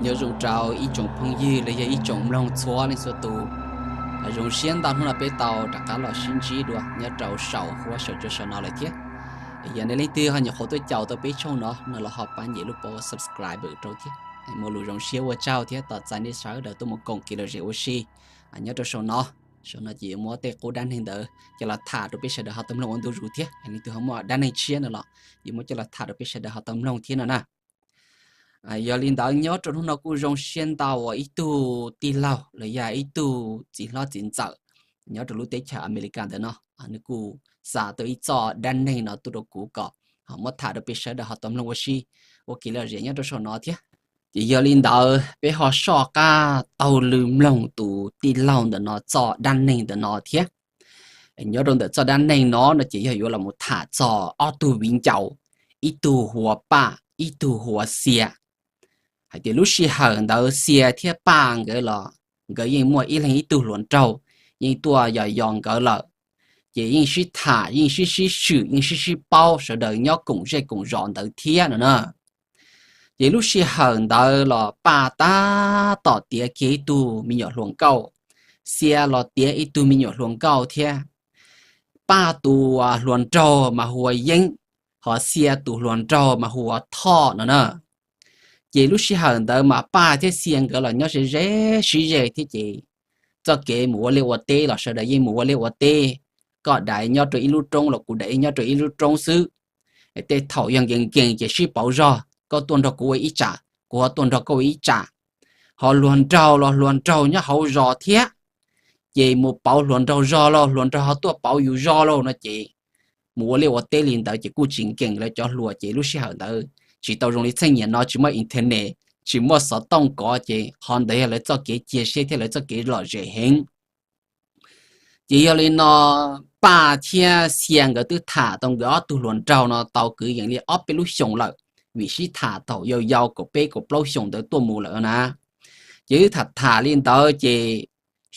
Nyob zoo rau ib tsoom phooj ywg los yog ib tsoom mloog txhua leej txhua tus. Zoo siab ntau hnub no peb tau rov qab los sib ntsib dua nyob rau saum huab saum cua saum no lawm thiab. Yog nej leej twg ho nyuam qhuav tuaj caum tau peb tshooj no no los ho pab nyem lub pob subscribe rau thiab. Muaj lus zoo siab ua tsaug thiab tos txais nej sawv daws tuaj mus koom kev lom zem ua si nyob rau saum no. Saum no ces yuav muab tej qub dab neeg ntawd coj los tham rau peb sawv daws ho tau mloog ua ntu zus thiab. Leej twg ho muaj dab neeg tshiab no los yuav muab coj los tham rau peb sawv daws ho tau mloog thiab no na. Yog li ntawd nyob rau hnub no kuj zoo siab ntau uas ib tug tij laug los yog ib tug txiv hlob txiv ntxawm nyob rau lub teb chaws Amelikas ntawm no, nws kuj xa tau ib txoj dab neeg no tuaj rau kuv kom ho muab tham rau peb sawv daws ho tau mloog ua si, ua kev lom zem nyob rau saum no thiab. Ces yog li ntawd peb ho soj qab taug lw mloog tus tij laug ntawm no txoj dab neeg ntawm no thiab. Nyob rau ntawm txoj dab neeg no no ces yog yuav los mus tham txog ob tug viv ncaus, ib tug hu ua Paj, ib tug hu ua Xia. Hais tias lub sij hawm ntawd Xia thiab Paj nkawd los nkawd yeej muaj ib leeg ib tug hluas nraug, yeej tuaj yos yos nkawd lawm. Ces yeej sib tham, yeej sib sib swm, yeej sib sib paub, sawv daws nyob koom zej koom zos ntawd thiab no na. Ces lub sij hawm ntawd los Paj tab tom tiav kiag ib tug me nyuam hluas nkauj, Xia los tiav ib tug me nyuam hluas nkauj thiab. Paj tus hluas nraug mas hu ua Yeeb, ho Xia tus hluas nraug mas hu ua Thoj no na. Ces lub sij hawm ntawd mas Paj thiab Xia nkawd los nyob ze ze sib ze thiab ces txoj kev mus ua liaj ua teb los sawv daws yeej mus ua liaj ua teb, koj dam nyob rau ib lub roob los kuv dam nyob rau ib lub roob xwb. Tej thaum yog nkees nkees ces sib pauv zog, koj tuaj nrog kuv ua ib tsam, kuv ho tuaj nrog koj ua ib tsam. Ho hluas nraug los hluas nraug nyob hauv zos thiab, ces mus pauv hluas nraug zog lauj, hluas nraug ho tuaj pauv yus zog lauj no ces mus ua liaj ua teb li ntawd ces kuj tsis nkees lawv cov hluas. Ces lub sij hawm ntawd tsis tau zoo li txheej niam no tsis muaj internet, tsis muaj xov tooj kov ces qhov ntawd yog lawv txoj kev cia siab thiab lawv txoj kev lom zem heev. Ces yog li no Paj thiab Xia nkawd twb tham tau nkawd ob tug hluas nraug no tau kwv yees li ob peb lub xyoos lawm, vim sib tham thaum yau yau kaum peb kaum plaub xyoos ntawd tuaj mus lawm na. Ces wb tham tham li ntawd ces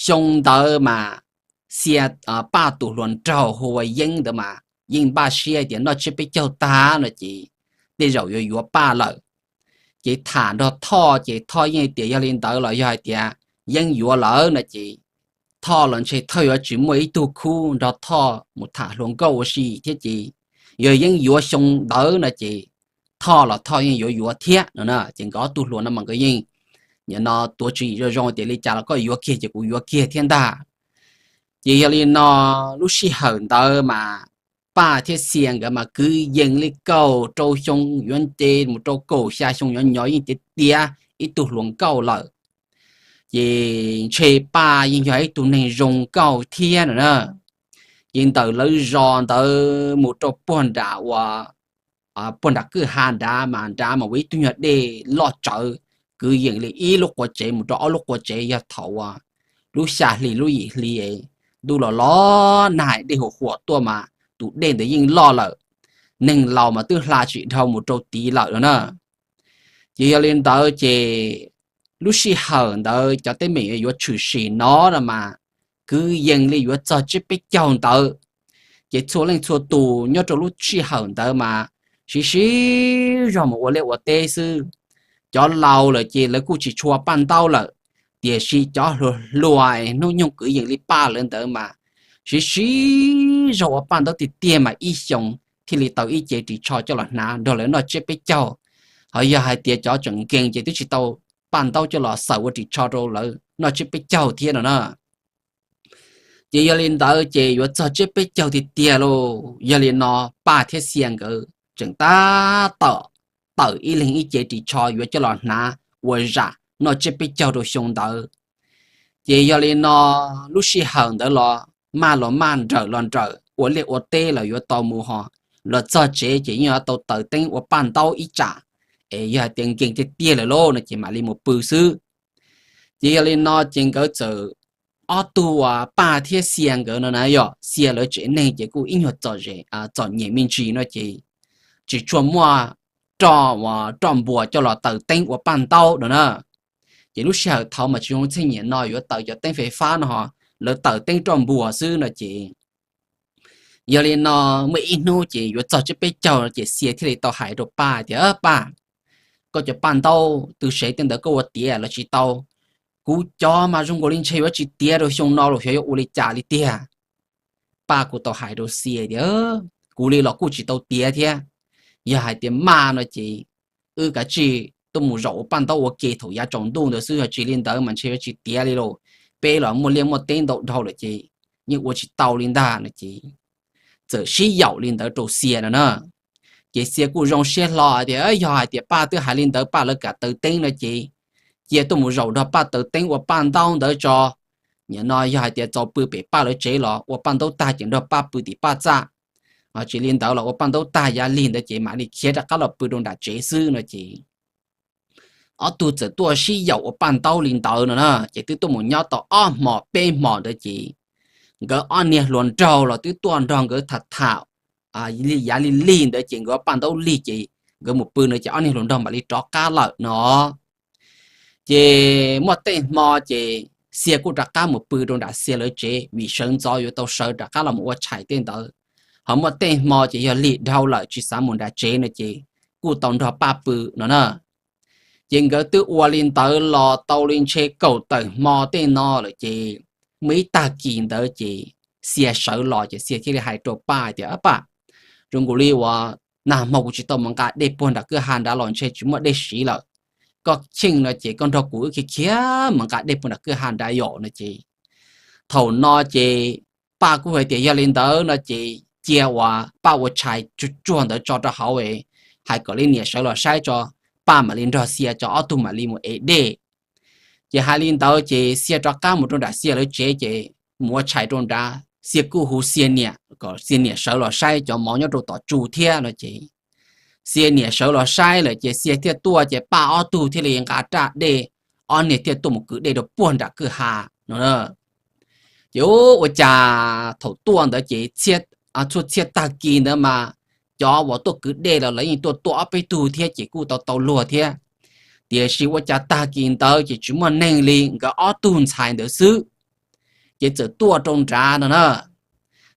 xyoo ntawd mas Xia, Paj tus hluas nraug hu ua Yeeb ntawd mas yeej npaj siab tias noj tsiab peb caug tag no ces tej zaum yuav yuav Paj lawm. Ces tham nrog Thoj ces Thoj yeej tias yog li ntawd los yog hais tias Yeeb yuav lawm no ces Thoj los ntshe thawj yuav tsis muaj ib tug khub nrog Thoj mus tham hluas nkauj ua si thiab ces yog Yeeb yuav xyoo ntawd no ces Thoj los Thoj yeej yuav yuav thiab no na. Ces nkawd ob tug hluas no mas nkawd yeej nim no tuav tswv yim zoo zoo tias li cas los koj yuav kiag ces kuv yuav kiag thiab ntag. Ces yog li no lub sij hawm ntawd mas Paj thiab Xia nkawd mas kwv yees li kaum rau xyoo yuav nce mus rau kaum xya xyoo yuav nyov yeej tiav tiav ib tug hluas nkauj lawm. Ces ntshe Paj yeej yog ib tug neeg zoo nkauj thiab no na. Ces ntawm lawv zos ntawd mus rau puag nram uas puag nram kwj ha nrad mas nrad mas ua ib tug nyuag dej loj tsawv, kwv yees li ib lub qua tsev mus rau ob lub qua tsev yog thaum uas lub xya hli lub yim hli ntuj los los nag dej huam huam tuaj mas tus dej ntawd yeej loj lawm, neeg laus mas twb hla tsis dhau mus rau tid lawm no na. Ces yog li ntawd ces lub sij hawm ntawd cov teeb meem yuav tshwm sim no no mas kwv yees li yuav txog tsiab peb caug ntawd. Ces txhua leej txhua tus nyob rau lub sij hawm ntawd mas siv siv zog mus ua liaj ua teb xwb. Cov laus lawm ces lawv kuj tsis tshua paj ntaub lawm, tiam sis cov hluas hluas hnub nyoog kwv yees li Paj lawv ntawd mas siv siv zog ua paj ntaub tiag tiag mas ib xyoos thiaj li tau ib cev ris tsho coj los hnav nrog lawv noj tsiab peb caug. Ho yog hais tias cov tseem nkees ces twb tsis tau paj ntaub coj los xaws ua ris tsho rau lawv noj tsiab peb caug thiab no na. Ces yog li ntawd ces yuav txog tsiab peb caug tiag tiag lauj. Yog li no Paj thiab Xia nkawd tseem tab tom tawm ib leeg ib cev ris tsho yuav coj los hnav ua zam noj tsiab peb caug rau xyoo ntawd. Ces yog li no lub sij hawm ntawd los maj los maj nrawm los nrawm ua liaj ua teb los yuav tau mus ho, los txog tsev ces yeej yuav tau taws teeb ua paj ntaub ib tsam, es yog hais tias nkees tiag tiag lawm lauj no ces mam li mus pw xwb. Ces yog li no ces nkawd txawm ob tug uas Paj thiab Xia nkawd no na yog Xia lawv tsev neeg ces kuj ib nyuag txom nyem me ntsis no ces tsis tshua muaj roj uas roj npuas coj los taws teeb ua paj ntaub no na. Ces lub sij hawm thaud mas tsis zoo txheej niam no yuav taws cov teeb fais fab no ho, lawv taws teeb roj npuas xwb no ces. Yog li no muaj ib hnub ces yuav txog tsiab peb caug ces Xia thiaj li tau hais rau Paj tias, Paj, koj cov paj ntaub tw sev tej ntawd koj ua tiav los tsis tau. Kuv cov mas zoo nkaus li ntshe yuav tsis tiav rau xyoo no los xyov yuav ua li cas li tiag. Paj kuj tau hais rau Xia tias, kuv li los kuj tsis tau tiav thiab. Yog hais tias maj no ces wb kav tsij tuaj mus zaum ua paj ntaub ua ke thaum yav tsaus ntuj ntawd xwb, yog tsis li ntawd mas ntshe yuav tsis tiav li lauj. Peb los muaj liaj muaj teb ntau dhau lawm ces yeej ua tsis tau li ntag no ces txawm sib yaum li ntawd rau Xia no na. Ces Xia kuj zoo siab hlo tias, yog hais tias Paj twb hais li ntawd Paj lawv kam taws teeb no ces cia tuaj mus zaum nrog Paj taws teeb ua paj ntaub ntawd tso. Nim no yog hais tias txaus pw pem Paj lawv tsev los ua paj ntaub tag ces nrog Paj pw tim Paj txaj, tsis li ntawd los ua paj ntaub tag yav lig ntawd ces mam li khiav rov qab los pw rau nram tsev xwb no ces ob tug txawm tuaj sib yaum ua paj ntaub li ntawd no na ces twb tuaj mus nyob tau ob hmo peb hmo ntawd ces nkawd ob niag hluas nraug los twb tuaj nrog nkawd tham tham yav lig lig ntawd ces nkawd paj ntaub lig ces nkawd mus pw no ces ob niag hluas nraug mam li rov qab lawm no. Ces muaj tej hmo ces Xia kuj rov qab mus pw rau nram Xia lawv tsev vim sawv ntxov yuav tau sawv rov qab los mus ua tshais tej ntawd. Ho muaj tej hmo ces yog lig dhau lawm tsis xav mus nram tsev no ces kuj tau nrog Paj pw no na. Ces nkawd twb ua li ntawd los tau li ntshe kaum tawm hmo tej no lawm ces muaj ib tag kis ntawd ces Xia sawv los ces Xia thiaj li hais rau Paj tias, Paj, zoo nkaus li uas nag hmo kuv tsis tau mus nqa dej puag nram kwj ha nrad los ntshe tsis muaj dej siv lawm. Koj cheej no ces koj nrog kuv wb khiav khiav mus nqa dej puag nram kwj ha nrad yom no ces thaum no ces Paj kuj hais tias yog li ntawd no ces cia uas Paj ua tshais tsuag tsuag ntawd tso rau hauv, hais kom li niam sawv los saib tso, Paj mam li nrog Xia tso ob tug mam li mus ev dej. Ces hais li ntawd ces Xia rov qab mus rau nram Xia lawv tsev ces mus ua tshais rau nrad, Xia kuj hu Xia niam kom Xia niam sawv los saib cov mov nyob rau tom tsu thiab no ces Xia niam sawv los saib lawm ces Xia thiaj tuaj ces Paj ob tug thiaj li nqa raj dej, ob niag thiaj tuaj mus kwv dej rau puag nram kwj ha no. Ces ua cas thaum tuaj ntawd ces txhua txhia tag kis ntawd mas cov uas tuaj kwv dej los lawv yeej tuaj tuaj ob peb tug thiab ces kuj tau tau luag thiab. Tiam sis ua cas tag kis ntawd ces tsis muaj neeg li, nkawd ob tug ntxhais ntawd xwb. Ces txawm tuaj rau nrad no na.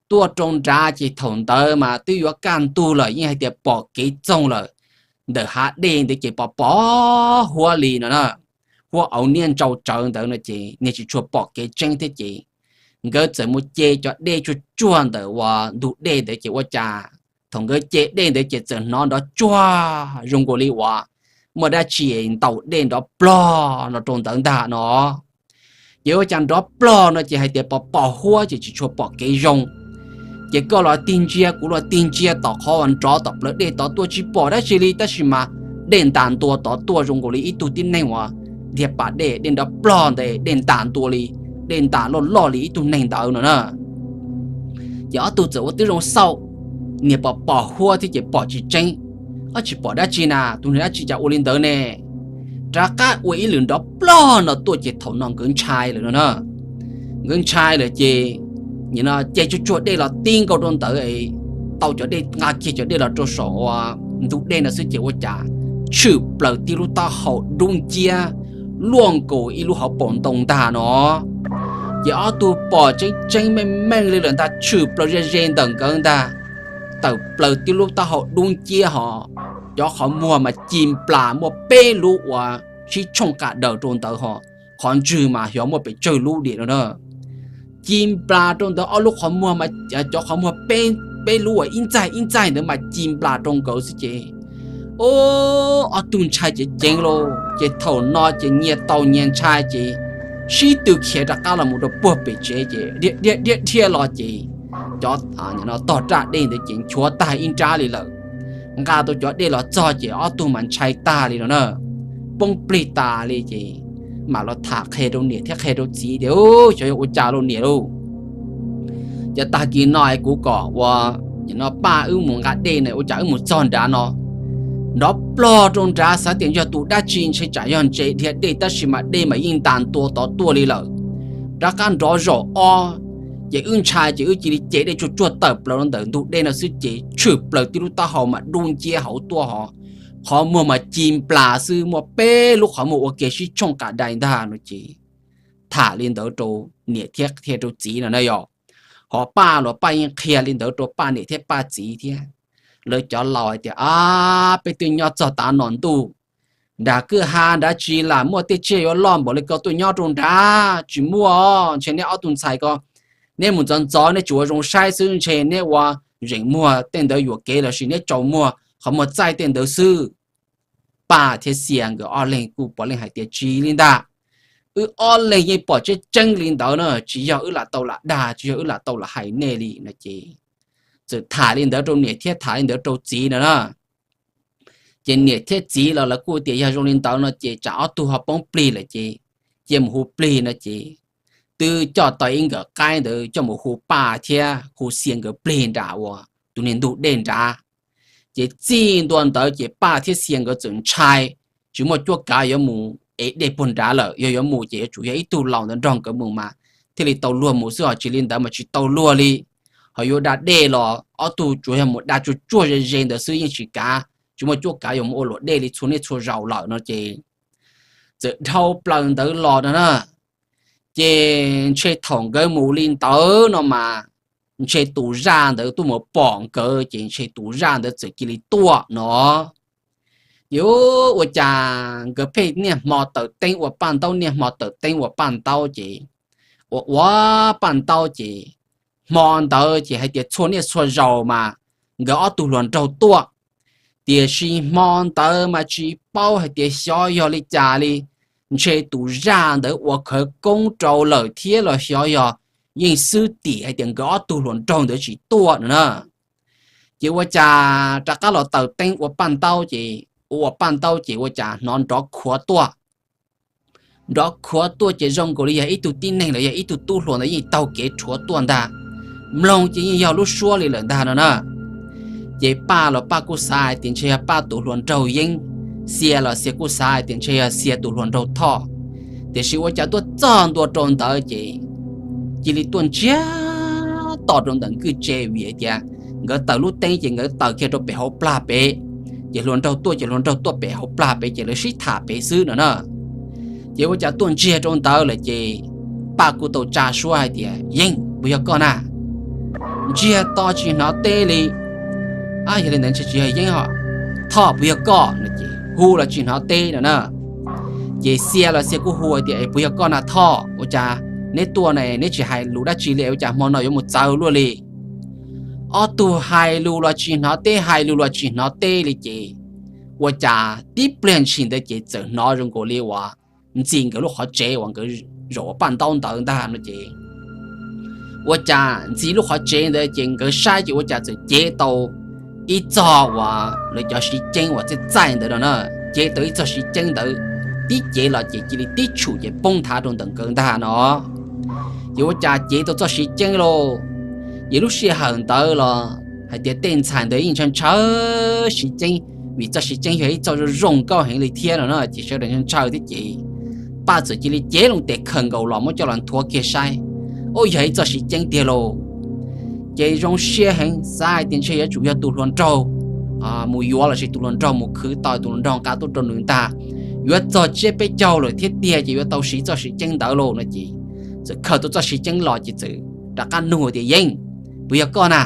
Tuaj rau nrad ces thaum ntawd mas twb yuav kaj ntug lawm, yeej hais tias pom kev txoog lawm. Ntawm hav dej ntawd ces pom pom huab li no na, huab auv niaj ntsau tsawv ntawd no ces niag tsis tshua pom kev tseeb thiab ces nkawd txawm mus ce cov dej tsuag tsuag ntawm uas ntug dej ntawd ces ua cas thaum nkawd ce dej ntawd ces txawm hnov nrov tsuag zoo nkaus li uas muaj dab tsi ntaus dej nrov plog no rau ntawd ntag no. Ces ua cas nrov plog no ces hais tias pom pom huab ces tsis tshua pom kev zoo. Ces koj los tig ntsia kuv los tig ntsia tom qhov uas nrov tom plawv dej tod tuaj tsis pom dab tsi li tab sis mas dej ntas ntua tod tuaj zoo nkaus li ib tug tib neeg uas dhia pas dej, dej nrov plog ntawd dej ntas ntua li, dej ntas loj loj li ib tug neeg ntawd no na. Ces ob tug txawm ua tib zoo xauj, niag pom pom huab thiab ces pom tsis tseeb, ob tsis pom dab tsi na, tus niag dab tsi cas ua li ntawd ne. Rov qab ua ib lwm nrov plog no tuaj ces thaum no nkawd ntshai lawm no na. Nkawd ntshai lawm ces nim no ce tsuag tsuag dej los tib nkaus rau ntawd, tau cov dej nqa kiag cov dej los rau saum ua ntug dej no xwb ces ua cas tshwm plaws tib lub taub hau dub nciab luaj nkaus ib lub hauv paus ntoo ntag no. Ces ob tug pom tseeb tseeb meej meej li lawm ntag, tshwm plaws ze ze ntawm nkawd ntag, tawm plaws tib lub taub hau dub nciab ho, cov qhov muag mas ci nplas muaj peb lub uas sib tshooj qas daws rau ntawd ho, qhov ntswg mas xyov muaj pes tsawg lub diam no na. Ci nplas rau ntawd ob lub qhov muag, cov qhov muag peb lub uas ib ntxaig ib ntxaig ntawd mas ci nplas rau nkawd xwb ces, o, ob tug ntshai ceev ceev lauj. Ces thaum no ces nyias tau nyias ntshai ces sib tw khiav rov qab los mus rau puag pem tsev ces dhia dhia dhia los ces cov tog raj dej ntawd ces nchuav tag ib nrab li lawm. Nqa tau cov dej los txog ces ob tug mas ntshai tag li no na, poob plig tas li ces mam los tham qhia rau niam thiab qhia rau txiv tias, xyov yog ua cas lauj niam lauj. Ces tag kis no es kuv kom ua, no Paj wb mus nqa dej na, ua cas wb mus txog nrad no nrov plog rau nrad, xav tias yog tus dab tsi ntshe tsam yog ntses dhia dej tab sis mas dej mas yeej ntas ntua tod tuaj li lawm. Rov qab nrov zaum ob, ces wb ntshai ces wb cia li ce dej tsuag tsuag tawm plaws rau ntawm ntug dej no xwb ces tshwm plaws tib lub taub hau mas dub nciab hauv tuaj ho, qhov muag mas ci nplas xwb, muaj peb lub qhov muag ua ke sib tshooj qas dai ntag no ces tham li ntawd rau niam thiab qhia rau txiv no na yog. Ho Paj los Paj yeej qhia li ntawd rau Paj niam thiab Paj txiv thiab. Lawv cov laus hais tias, ab, peb twb nyob txog tav no ntuj, nram kwj ha nrad tsis lam muaj tej tsiaj yuav loj npaum li ko tuaj nyob rau nrad, tsis muaj. Ntshe neb ob tug ntxhais ko, neb mus ntxov ntxov neb tsuas ua zoo saib xwb, ntshe neb ua zeem muag tej ntawd yuam kev lossis neb tsaus muag qhov muag txaij tej ntawd xwb. Paj thiab Xia nkawd ob leeg kuj puav leej hais tias tsis li ntag, wb ob leeg yeej pom tseeb tseeb li ntawd na, tsis yog wb lam tau lam dag, tsis yog wb lam tau lam hais nej li no ces txawm tham li ntawd rau niam thiab tham li ntawd rau txiv no na. Ces niam thiab txiv los lawv kuj tias yog zoo li ntawd no ces tsam ob tug ho poob plig lawm ces cia mus hu plig no ces twb coj tau ib nkawm qaib ntawd coj mus hu Paj thiab hu Xia nkawd plig nram uas tus niag ntug dej nrad. Ces txij ntua ntawd ces Paj thiab Xia nkawd txawm ntshai, tsis muaj cuab kav yuav mus ev dej puag nrad lawm, yog yuav mus ces yuav tsum yog ib tug laus ntawd nrog nkawd mus mas thiaj li tau luag mus xwb, ho tsis li ntawd mas tsis tau luag li. Ho yuav da dej los ob tug tsuas yog mus da tsuag tsuag ze ze ntawd xwb yeej tsis kav, tsis muaj cuab kav yuav mus ua luam dej li txhua niaj txhua zaus lawm no ces txawm dhau plaws ntawd los no na. Ces ntshe thaum nkawd mus li ntawd no mas ntshe tus zaj ntawd tuaj mus pom nkawd ces ntshe tus zaj ntawd txawm cia li tuaj no. Ces ua cas nkawd pheej niaj hmo tawm teeb ua paj ntaub, niaj hmo tawm teeb ua paj ntaub ces ua ua paj ntaub ces hmo ntawd ces hais tias txhua niaj txhua zaus mas nkawd ob tug hluas nraug tuaj, tiam sis hmo ntawd mas tsis paub hais tias xyov yog li cas li, ntshe tus zaj ntawd ua khawv koob rau lawm thiab los xyov yog yeej xwb tim hais tias nkawd ob tug hluas nraug ntawd tsis tuaj no na. Ces ua cas rov qab los taws teeb ua paj ntaub ces ua ua paj ntaub ces ua cas hnov nrov khuav tuaj. Nrov khuav tuaj ces zoo nkaus li yog ib tug tib neeg los yog ib tug tub hluas ntawd yeej taug kev rhuav tuaj ntag. Mloog ces yeej yog lub suab li lawm ntag no na. Ces Paj los Paj kuj xav hais tias ntshe yog Paj tus hluas nraug Yeeb, Xia los Xia kuj xav hais tias ntshe yog Xia tus hluas nraug Thoj. Tiam sis ua cas tuaj txog ntua rau ntawd ces cia li tuaj ntsiag to rau ntawm nkwj tsev vim hais tias nkawd taws lub teeb ces nkawd taws kiag rau pem hauv plag pem, ces hluas nraug tuaj ces hluas nraug tuaj pem hauv plag pem ces lawv sib tham pem xwb no na. Ces ua cas tuaj ntsiag rau ntawd lawm ces Paj kuj tau tsa suab hais tias Yeeb, puas yog koj na? Ntsiag to tsis hnov teb li. Yog li ntawd ntshe tsis yog Yeeb os, Thoj puas yog koj no ces hu los tsis hnov teb no na. Ces Xia los Xia kuj hu hais tias es puas yog koj na Thoj, ua cas neb tuaj ne neb tsis hais lus dab tsi li es ua cas hmo no yuav mus txawv luaj li? Ob tug hais lus los tsis hnov teb, hais lus los tsis hnov teb li ces ua cas tib pliag ntshis ntawd ces txawm hnov zoo nkaus li uas ntxi nkawd lub qhov tsev uas nkawd zaum ua paj ntaub ntawd ntag no ces ua cas ntxi lub qhov tsev ntawd ces nkawd saib ces ua cas txawm cev tau ib txog uas lawv cov siv ceeb uas txaij txaij ntawd no na, cev tau ib txog siv ceeb ntawd tib cev los ces cia li tib tshum ces poob nthav rau ntawm nkawd ntag no. Ces ua cas cev tau txoj siv ceeb lauj? Ces lub sij hawm ntawd los hais tias tej ntxhais ntawd yeej ntshaw ntshaw siv ceeb, vim txoj siv ceeb yog ib txoj zoo zoo nkauj heev li thiab no na ces sawv daws ntshaw ntshaw thiab ces Paj txawm cia li cev loo tes khaws nkaus los muab coj los nthuav kiag saib, ub yog ib txoj siv ceeb tiag lauj. Ces zoo siab heev xav hais tias ntshe yuav tsum yog tus hluas nraug mus yuav lossis tus hluas nraug mus khwv tau tus hluas nraug nqa tuaj rau nws ntag, yuav txog tsiab peb caug lawm thiab tiag ces yuav tau siv txoj siv ceeb ntawd lauj no ces txawm khaws tau txoj siv ceeb los ces txawm rov qab nug tias Yeeb, puas yog koj na?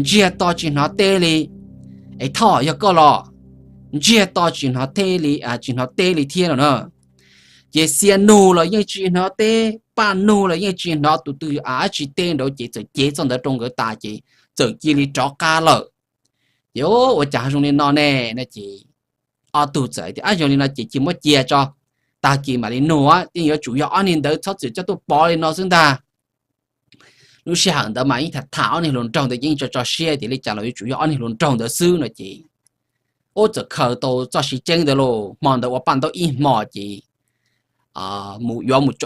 Ntsiag to tsis hnov teb li. Es Thoj yog koj los? Ntsiag to tsis hnov teb li, tsis hnov teb li thiab no na. Ces Xia nug los yeej tsis hnov teb, Paj nug los yeej tsis hnov tus twg dab tsi teb nraud ces txawm cev txoj ntawd rau nkawd tas ces txawm cia li rov qab lawm. Ces ua cas zoo li no ne no ces ob tug txawm tias ab yog li no ces cia muab cia tso, tag kis mam li nug, yeej yuav tsum yog ob niag ntawd txhob txwm coj tuaj pov li no xwb ntag. Lub sij hawm ntawd mas yeej tham tham ob niag hluas nraug ntawd yeej tso tso siab tias li cas los yuav tsum yog ob niag hluas nraug ntawd xwb no ces ub txawm khaws tau txoj siv ceeb ntawd lauj. Hmo ntawd ua paj ntaub ib hmo ces mus yuav mus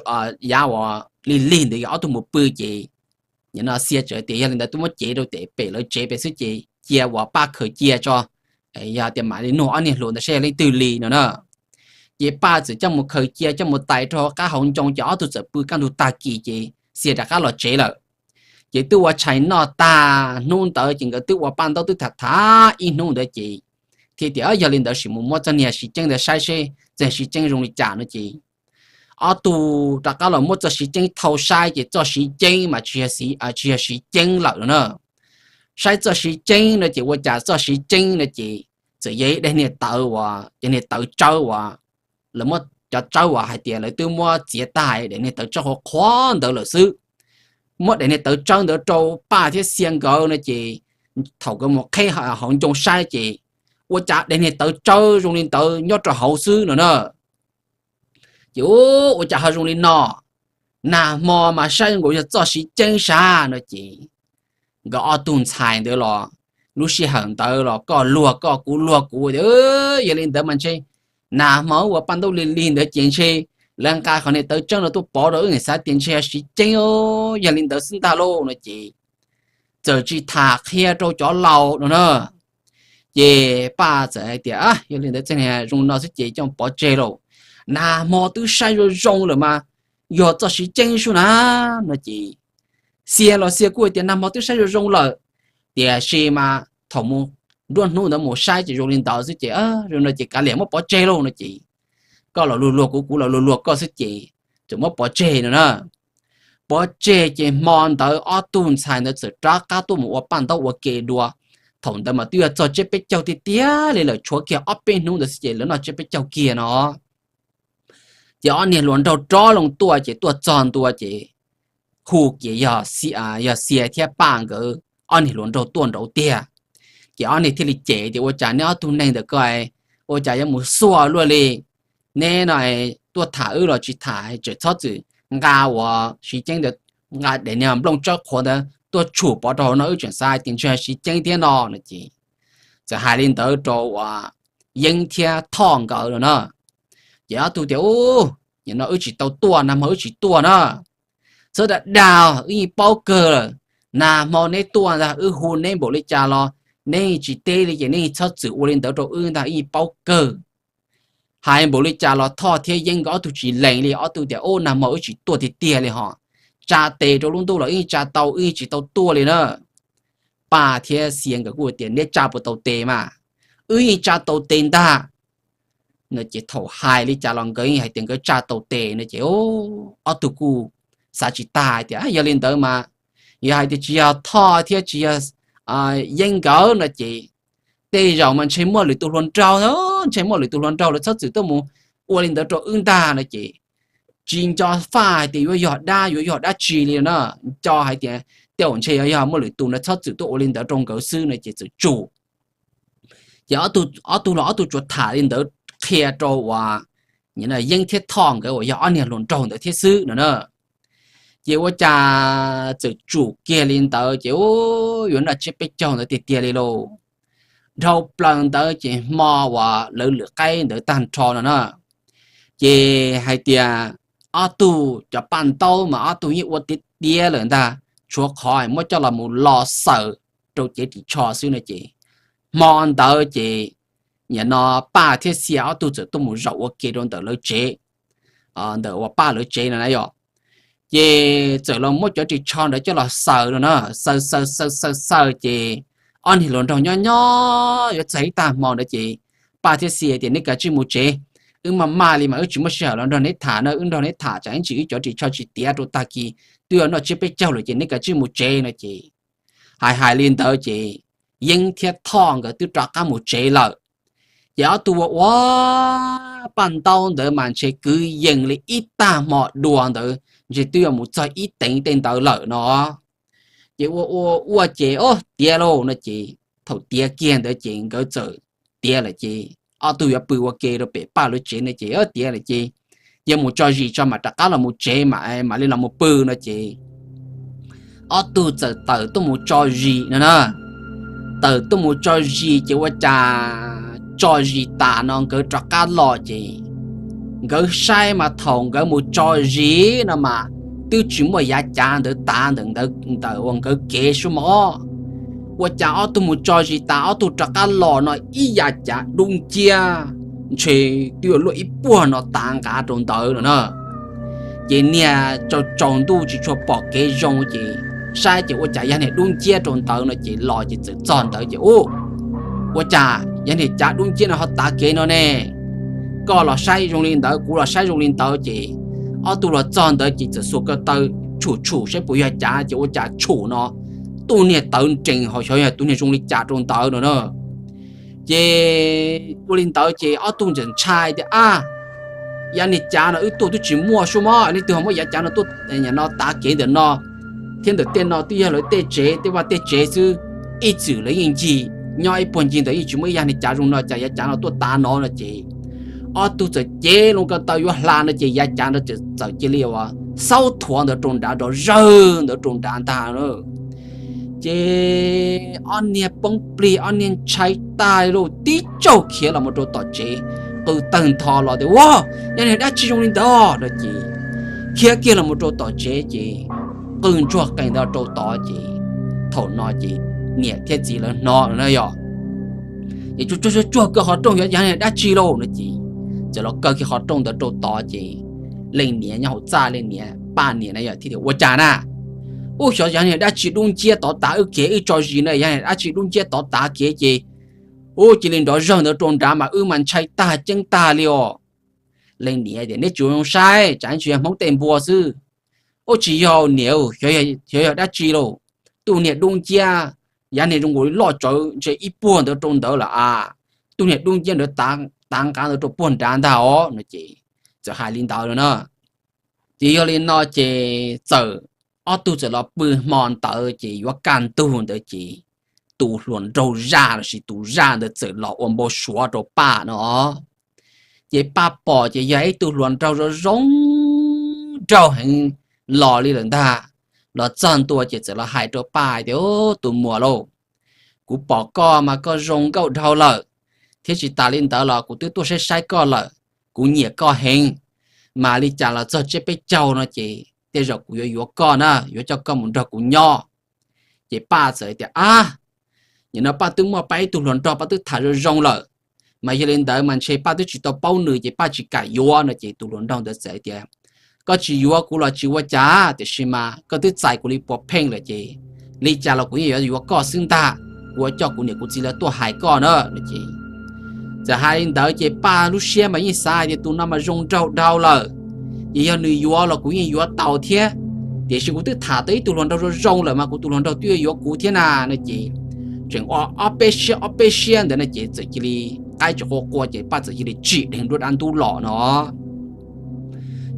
yav uas lig lig ntawd yog ob tug mus pw ces nim no Xia txawm tias yog li ntawd twb muab cev rau pem lawv tsev pem xwb ces cia uas Paj khaws cia tso, yog tias mam li nug ob niag hluas ntawd saib yog leej twg li no na. Ces Paj txawm coj mus khaws cia coj mus tais rau hauv qab hauv ncoo ces ob tug txawm pw kaj ntug tag kis ces Xia rov qab los tsev lawm. Ces twb ua tshais noj tag hnub ntawd ces nkawd twb ua paj ntaub twb tham tham ib hnub ntawd ces thiaj tias yog li ntawd sim mus muab txoj niag siv ceeb ntawd saib seb txoj siv ceeb zoo li cas no ces ob tug rov qab los muab txoj siv ceeb thau saib ces txoj siv ceeb mas tsis yog siv ceeb lawm no na. Saib txoj siv ceeb no ces ua cas txoj siv ceeb no ces txawm yog ib daim niag tawv uas, cov niag tawv tsawb uas lawv muab, cov tsawb uas hais tias lawv twb muab txiav tag, daim niag tawv tsawb qhuav qhuav ntawd lawm xwb. Muab daim niag tawv tsawb ntawd rau Paj thiab Xia nkawd no ces thaum nkawd mus qheb hauv ncoo saib ces ua cas daim niag tawv tsawb zoo li ntawd nyob rau hauv xwb no na. Ces ua cas ho zoo li no, nag hmo mas saib zoo nkaus yog txoj siv ceeb sav no ces nkawd ob tug ntxhais ntawd los lub sij hawm ntawd los koj luag koj kuv luag kuv tias, yog li ntawd mas ntshe nag hmo ua paj ntaub lig lig ntawd ces ntshe lawv nqa qhov niag tawv tsawb no tuaj pov rau wb xav tias ntshe yog siv ceeb, yog li ntawd xwb ntag lauj no ces txawm tsis tham qhia rau cov laus no na. Ces Paj txawm hais tias, yog li ntawd txij zoo no xwb ces coj pov tseg lauj, nag hmo twb saib zoo zoo lawm mas yog txoj siv ceeb sub na no ces Xia los Xia kuj tias nag hmo twb saib zoo zoo lawm, tiam sis mas thaum mus nruab hnub ntawd mus saib ces zoo li ntawd xwb ces zoo no ces kav liam muab pov tseg lauj no ces koj los luag luag kuv, kuv los luag luag koj xwb ces txawm muab pov tseg no na. Pov tseg ces hmo ntawd ob tug ntxhais ntawd txawm rov qab tuaj mus ua paj ntaub ua ke dua. Thaum ntawd mas twb yog txog tsiab peb caug tiag tiag li lawm, tshuav kiag ob peb hnub ntawd xwb ces lawv noj tsiab peb caug kiag no. Ces ob niag hluas nraug rov loo tuaj ces tuaj txog ntua ces hu kiag yog Xia thiab Paj nkawd ob niag hluas nraug tuaj nraud tiag. Ces ob niag thiaj li cem tias, ua cas neb ob tug neeg ntawm ko ua cas yuav mus xuaj luaj li? Neb no tuaj tham wb los tsis tham, tseem txhob txwm nqa uas siv ceeb ntawd, nqa daim niag nplooj tsawb qhuav ntawd tuaj tshum pov rau hauv no wb tseem xav tias ntshe siv ceeb thiab no no ces txawm hais li ntawd rau uas Yeeb thiab Thoj nkawd no na. Ces ob tug tias, u, nim no wb tsis tau tuaj, nag hmo wb tsis tuaj na. Txhob dag dag, wb yeej paub kawg lawm. Nag hmo neb tuaj ntag, wb hu neb npaum li cas los neb tsis teb li ces neb txhob txwm ua li ntawd rau wb ntag, wb yeej paub kawg. Hais npaum li cas los Thoj thiab Yeeb nkawd ob tug tsis lees li, ob tug tias, u, nag hmo wb tsis tuaj tiag tiag li hos. Tsa tes rau lub ntuj los wb yeej tsa tau, wb yeej tsis tau tuaj li na. Paj thiab Xia nkawd kuj tias, neb tsa puas tau tes mas? Wb yeej tsa tau tes ntag. No ces thaum hais li cas los nkawd yeej hais tias nkawd tsa tau tes no ces ob tug kuj xav tsis tag hais tias, yog li ntawd mas yog hais tias tsis yog Thoj thiab tsis yog Yeeb nkawd no ces tej zaum mas ntshe muaj lwm tus hluas nraug, ntshe muaj lwm tus hluas nraug lawv txhob txwm tuaj mus ua li ntawd rau wb ntag no ces tsis nco faj hais tias yuav yog dab yuav yog dab tsi li na. Nco hais tias tej zaum ntshe yog muaj lwm tus no txhob txwm tuaj ua li ntawd rau nkawd xwb no ces txawm tsum. Ces ob tug los ob tug tsuas tham li ntawd qhia rau uas Yeeb thiab Thoj nkawd uas yog ob niag hluas nraug ntawd thiab xwb no na. Ces ua cas txawm tsum kiag li ntawd ces yuav noj tsiab peb caug ntawd tiag tiag li lauj. Dhau plaws ntawd ces hmo uas lawv lwm qaib ntawd tag nrho no na, ces hais tias ob tug cov paj ntaub mas ob tug yeej ua tiav tiav lawm ntag, tshuav qhov muab coj los mus lo xaws rau cev ris tsho xwb no ces hmo ntawd ces nim no Paj thiab Xia ob tug txawm tuaj mus zaum ua ke rau ntawm lawv tsev, ntawm uas Paj lawv tsev no na yom. Ces txawm los muab cov ris tsho ntawd coj los xaws no na, xaws xaws xaws xaws xaws ces ob niag hluas nraug nyob nyob yuav txog ib tag hmo ntawd ces Paj thiab Xia tias, neb kav tsij mus tsev, wb maj maj li mas wb tsis muaj sij hawm los nrog neb tham na, wb nrog neb tham tsam ib ntsis wb cov ris tsho tsis tiav rau tag kis twb yuav noj tsiab peb caug lawm ces neb kav tsij mus tsev no ces hais hais li ntawd ces Yeeb thiab Thoj nkawd twb rov qab mus tsev lawm. Ces ob tug ua ua paj ntaub ntawd mas ntshe kwv yees li ib tag hmo dua ntawd ntshe twb yuav mus txog ib teev tej ntawd lawm no. Ces ua ua ua ces ob tiav lauj no ces thaum tiav kiag ntawd ces nkawd txawm tiav lawm ces ob tug yuav pw ua ke rau pem Paj lawv tsev no ces ob tiav lawm ces yuav mus tso zis tso mam rov qab los mus tsev mam mam li los mus pw no ces ob tug txawm tawm tuaj mus tso zis no na. Tawm tuaj mus tso zis ces ua cas tso zis tas no nkawd rov qab los ces nkawd saib mas thaum nkawd mus tso zis no mas twb tsis muaj yav cav ntawd tav ntawm ntawd ntawm uas nkawd kev sub mog. Ua cas ob tug mus tso zis tas ob tug rov qab los no ib yav cav dub nciab ntshe twb yuav luaj ib puag no tav nqav rau ntawd no na. Ces niag tsaus tsaus ntuj tsis tshua pom kev zoo ces saib ces ua cas yog niag dub nciab rau ntawd no ces los ces txawm txog ntawd ces ua cas yog niag cav dub nciab no ho tav kev no ne. Koj los saib zoo li ntawd kuv los saib zoo li ntawd ces ob tug los txog ntawd ces txawm xuas ko taw tshum tshum saib puas yog cav ces ua cas tshum no tub niag tawv nrees ho xyov yog tus niag zoo li cas rau ntawd no na. Ces ua li ntawd ces ob tug ntxawm ntshai tias, Ab, yav niag cav no wb tuaj twb tsis muaj sub mog, leej twg ho muab yav cav no tuaj no tav kev ntawm no thiab ntawm tej no twb yog lawv tej tsev tej vaj tej tsev xwb. Ib txwm lawv yeej ncig nyob ib puag ncig ntawd yeej tsis muaj ib yav niag cav zoo no, cas yav cav no tuaj tav no no ces ob tug txawm cev loo ko taw yuav hla no ces yav cav no txawm cia li uas xaub thuav ntawd rau nrad, nrov zawg ntawd rau nrad ntag. Ces ob niag poob plig, ob niag ntshai tag li lauj, tib tsaug khiav los mus rau tom tsev, qw tawg ntho los tias, Ua, yog niag dab tsi zoo li ntawd no ces khiav kiag los mus rau tom tsev ces qw ntsuag qees ntawd rau tod ces thaum no ces niam thiab txiv lawv hnov no na yog, ces tsuag tsuag tsuag kaw qhov rooj, Yog yog niag dab tsi lauj no ces txawm los kaw kiag qhov rooj ntawd rau tod ces leej niam nyob hauv txaj, leej niam, Paj niam na yog thiaj tias, Ua cas na? Ub, xyov yog niag dab tsi dub nciab tod tav wb kev, wb tso zis na, yog niag dab tsi dub nciab tod tav kev ces ub, cia li nrov zawg ntawd rau nrad mas wb mas ntshai tag ceeb tag li os. Leej niam tias, Neb tsis zoo saib, tsam ib tsis yog Hmoob tej npua xwb. Ub, tsis yog niam, xyov yog dab tsi lauj, tub niag dub nciab, yav niag zoo nkaus li loj tsawv ntshe ib puag ntawd rau ntawd lawm a, tub niag dub nciab ntawd tav nqa ntawd rau puag nrad ntag os no ces txawm hais li ntawd no na. Ces yog li no ces txawm ob tug txawm los pw hmo ntawd ces yuav kaj ntug ntawd ces tus hluas nraug zaj lossis tus zaj ntawd txawm los ua npau suav rau Paj no. Ces Paj pom ces yog ib tug hluas nraug zoo zoo nraug heev los li lawm ntag. Los txog ntua ces txawm los hais rau Paj tias, Ub, tus muam lauj, kuv pom koj mas koj zoo nkauj dhau lawm, thiab tsis tas li ntawd los kuv twb tuaj saib saib koj lawm, kuv nyiam koj heev. Mas li cas los txog tsiab peb caug no ces tej zaum kuv yuav yuav koj na, yuav coj koj mus nrog kuv nyob. Ces Paj txawm tias, Ab, nim no Paj twb muaj Paj ib tug hluas nraug, Paj twb tham zoo zoo lawm, mas yog li ntawd mas ntshe Paj twb tsis tau paub nws ces Paj tsis kam yuav no ces tus hluas nraug ntawd txawm tias, Koj tsis yuav kuv los tsis ua cas, tiam sis mas koj twb txais kuv li puav pheej lawm ces li cas los kuv yeej yuav yuav koj xwb ntag, kuv yuav coj kuv niam kuv txiv lawv tuaj hais koj na no ces txawm hais li ntawd ces Paj lub siab mas yeej xav hais tias tus no mas zoo nraug dhau lawm, ces yog nws yuav los kuv yeej yuav tau thiab, tiam sis kuv twb tham tau ib tug hluas nraug zoo zoo lawm mas kuv tus hluas nraug twb yuav yuav kuv thiab na no ces tseem ob peb siab ob peb siab ntawd no ces txawm cia li qaib tsis qua qua ces Paj txawm cia li tsim dheev nruab dab ntub los no.